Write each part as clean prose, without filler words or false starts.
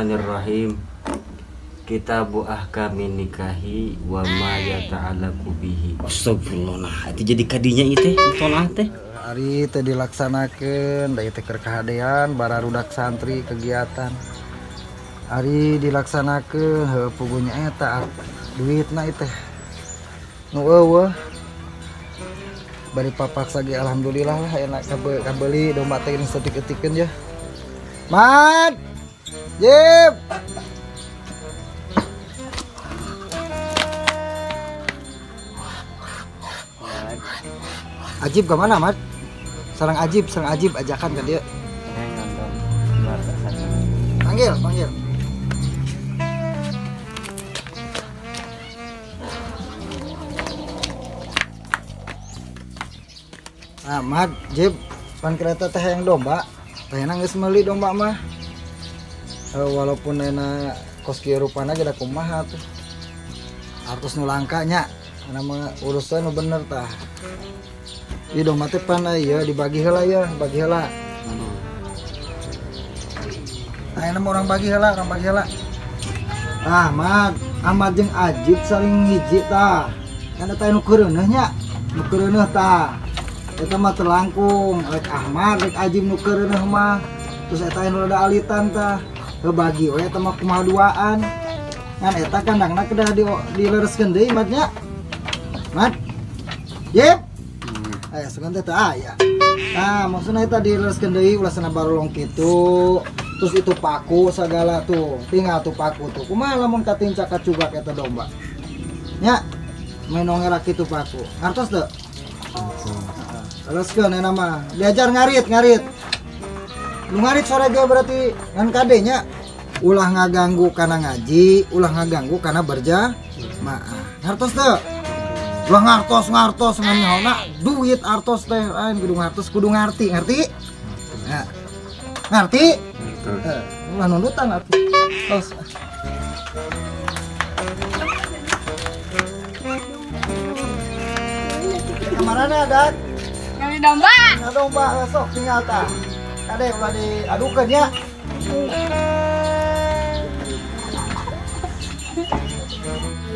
Bismillahirrahmanirrahim. Kitabu ahkamin nikahi wa ma yata'allaqu bihi. Astagfirullah, nah itu jadi kadinya itu tolak teh. Ari teh dilaksanakeun da teh keur kahadean bararudak santri kegiatan. Ari dilaksanakeun heuh pugunya eta duitna teh. Nu eueuh. Bari papaksa ge alhamdulillah lah enak kabeuli domba teh geus saeutik-eutikeun ya. Mat. Jip. Ajib ke mana, Mat? Sarang Ajib ajakan ke dia. Panggil, panggil. Nah, Mat, Jib, pan kereta teh yang domba. Teh geus meuli domba mah. Walaupun enak kos kieu rupana ge da kumaha tuh. Artos nu langka nya. Nama urusan nu bener tah. Ieu domba teh pan ieu dibagi heula ya, bagi heula. Nah, ini orang bagi heula, orang bagi heula. Tah, Mat, Ahmad jeung Ajib saling hiji tah. Kan eta nu keureuneuh nya, nu keureuneuh tah. Eta mah terlangkung, rek Ahmad, rek Ajib nu keureuneuh mah. Terus eta nu rada alitan tah. Heuh bagi we eta mah kumaha duaan. Ngan eta kandangna kedah dilereskeun deui Mat nya. Mat. Jip. Sugan teh teu aya. Nah, maksudna eta dilereskeun deui ulah sana barolong kitu. Terus itu paku segala tuh, tinggal tuh paku tuh. Kumaha lamun katincak kacugak eta domba. Nya, menongera kitu paku. Ngartos teu? Lereskeun eta mah. Diajar ngarit, ngarit. Nu ngarit sore ge berarti ngan kade nya. Ulah ngaganggu kana ngaji, ulah ngaganggu kana berjamaah. Ngartos teu? Ulah ngartos-ngartos ngan nyaona duit artos teh lain kudu ngartos kudu ngarti, ngerti? Nah. Ngerti? Ulah nundutan atuh. Tos. Kamarana dak? Nyari domba. Nyari domba sok tinggal tah. Kade ulah diadukeun ya.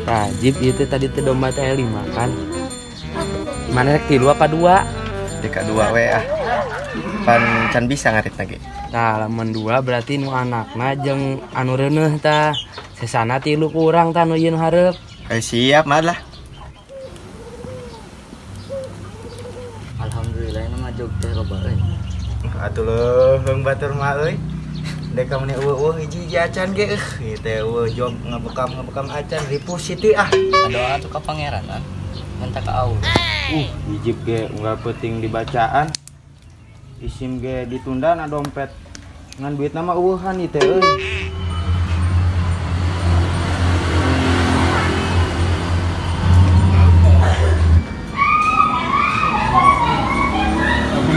Nah, Jip itu tadi teh domba teh 5 kan. Mana rek 3 apa 2? Deka 2 we ah. Pan can bisa ngarit lagi. Tah, lamun 2 berarti nu anakna jeung anu reuneuh tah. Sesana 3 kurang tah nu ieu nu hareup. Siap mah lah. Alhamdulillah ini mah jog teh loba euy. Atuh leuheung batur mah euy. Deka meni eueuh hiji-hiji acan ge euh ieu teh eueuh job ngabekam-ngabekam acan ripuh siti ah. Doa atuh ka pangeran ah. Minta ka Allah. Hijib ge unggal peuting dibacaan. Isim ge ditunda na dompet. Ngan duitna mah eueuhan ieu teh euy.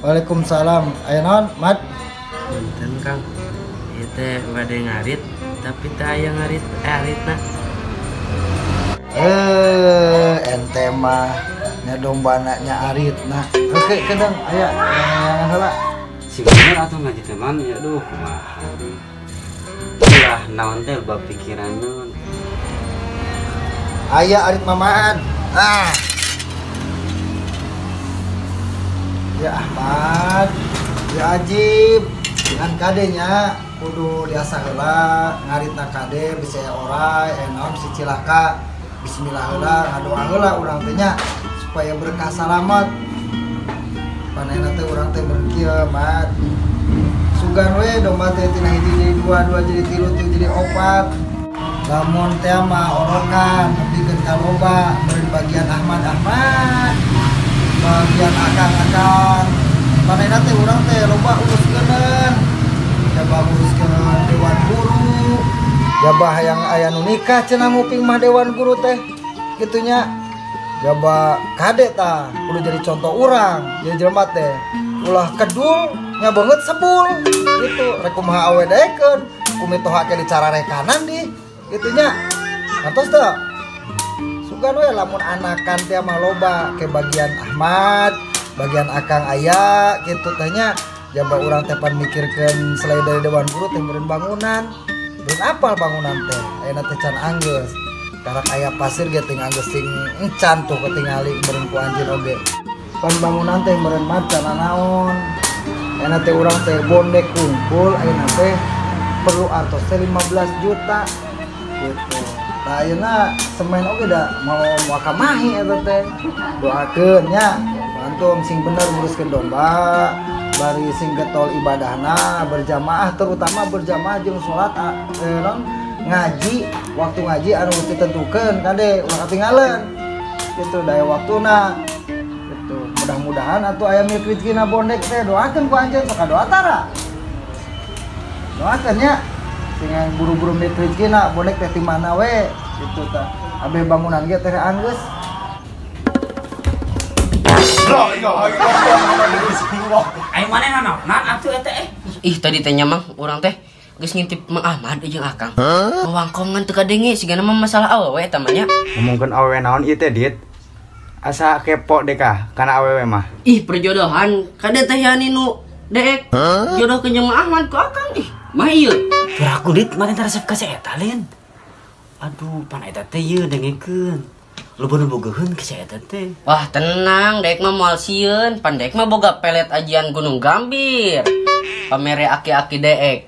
Waalaikumsalam. Aya naon, Mat? Punten, Kang. Ieu teh bade ngarit, tapi teu aya ngarit aritna. Ente mah nya dombana nya aritna. Oke, kedang aya yang heula. Si bener atuh ngaji teh man, ya aduh kumaha. Ulah naon teh bab pikiran naon. Aya arit mamaan. Ah. Ya Ahmad, ya Ajib, dengan kadenya kudu diasah heula ngaritna kade bisa orai naon si cilaka bismillah heula ngadoa heula urang teh nya supaya berkah salamat. Panena teh urang teh berkieu Mat. Sugan we domba teh tina hiji jadi 2, 2 jadi 3, 3 jadi 4. Lamun teh mah orokan nepikeun ka loba beureun bagian Ahmad Ahmad. Bagian akang-akang. Panena teh urang teh loba uruskeun. Jabah nguruskeun dewan guru. Jabah yang aya nu nikah cenah nguping mah dewan guru teh. Kitunya. Jabah kade tah kudu jadi contoh urang, jadi jelema teh. Ulah kedul nya beungeut sebul gitu. Rek kumaha awe daekeun, kumitoha ke dicararekanan di kitunya. Ngartos teu? Sugan we lamun anakan teh mah loba ke bagian Ahmad, bagian akang aya kitu teh nya. Jaba urang teh pan mikirkeun selain dari dewan guru teh meureun bangunan. Belum apal bangunan teh, ayeuna teh can anggeus. Karak aya pasir ge teu anggeus sing encan tuh ketingali meureun ku anjeun oge. Pan bangunan teh meureun mah can naon. Ayeuna teh urang teh bondek kumpul ayeuna teh perlu artos teh 15 juta gitu. Tah ayeuna semen oge da mau kamahi eta teh. Doakeun nya antum sing bener nguruskeun domba, bari sing getol ibadahna berjamaah, terutama berjamaah jeung salat non ngaji, waktu ngaji anu geus ditentukeun kade ulah katinggalan gitu daya waktuna gitu. Mudah-mudahan atuh aya milik rezekina bondek teh, doakeun ku anjeun sok doa tara. Doakeun nya sing buru-buru milik rezekina bondek teh ti mana we gitu tah. Abeh bangunan ge teh anggeus. Ayo mana naon atuh eta eh. Ih tadi teh nya Mang, urang teh geus ngintip Mang Ahmad jeung Akang. Wangkongan teu kadenge sigana mah masalah awewe eta mah nya. Ngomongkeun awewe naon ieu teh, Dit? Asa kepo deh kah kana awewe mah. Ih perjodohan kade teh Yani nu deek jodoh ke jeung Mang Ahmad ku Akang ih. Mah ieu. Kira aku Dit mah teh resep ka si eta lain. Aduh, pan eta teh ieu dengekeun. Loba nu bogoheun ka si eta teh. Wah tenang, deek mah moal sieun, pan deek mah boga pelet ajian Gunung Gambir. Pamere aki-aki deek.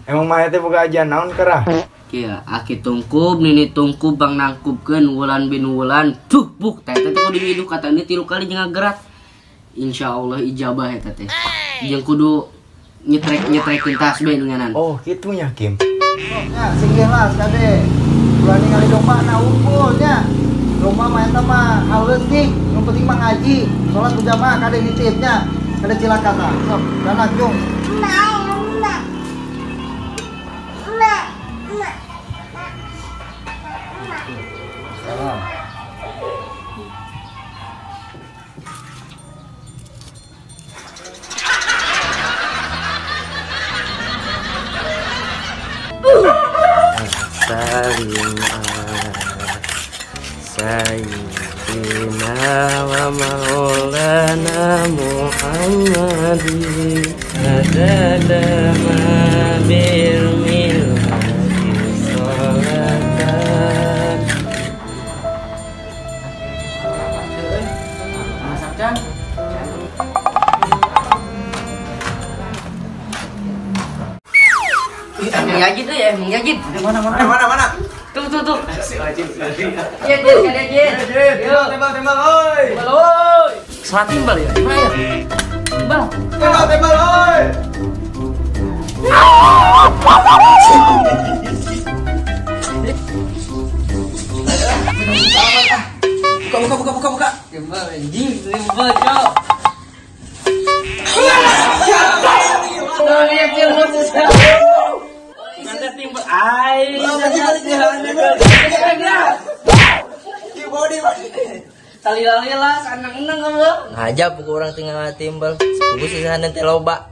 Emang mah teh boga ajian naon kerah? Kieu, aki tungkub, nini tungkub bang nangkubkeun wulan bin wulan. Tuh buk teh teh kudu nyiduh katana 3 kali jeung ngagerak. Insyaallah ijabah eta teh. Jeung kudu nyetrek-nyetrekeun tasbih ngeunaan. Oh, kitu nya Kim. Nya sing jelas kade. Ulah ningali domba na unggul nya. Domba mah eta mah hal leutik, nu penting mah ngaji, salat berjamaah kade nitipnya. Kade cilaka tah. Sok, danak jung. Salam. Salim Sayyidina wa maulana Muhammadin adada ma bil miladi sholatan. Masak can. Emang yajid tuh ya, emang yajid. Mana mana mana mana. Tuh tuh tuh. Si wajib. Jid, jid, jid. Tembak, tembak, oi. Tembak, oi. Salah timbal ya? Gimana ya? Timbal. Tembak, tembak, oi. Buka, buka, buka, buka, buka. Timbal, anjing, timbal, cok. Tali lali lah, seneng-seneng kamu. Ngajak buku orang tinggal timbal. Buku sisa nanti loba.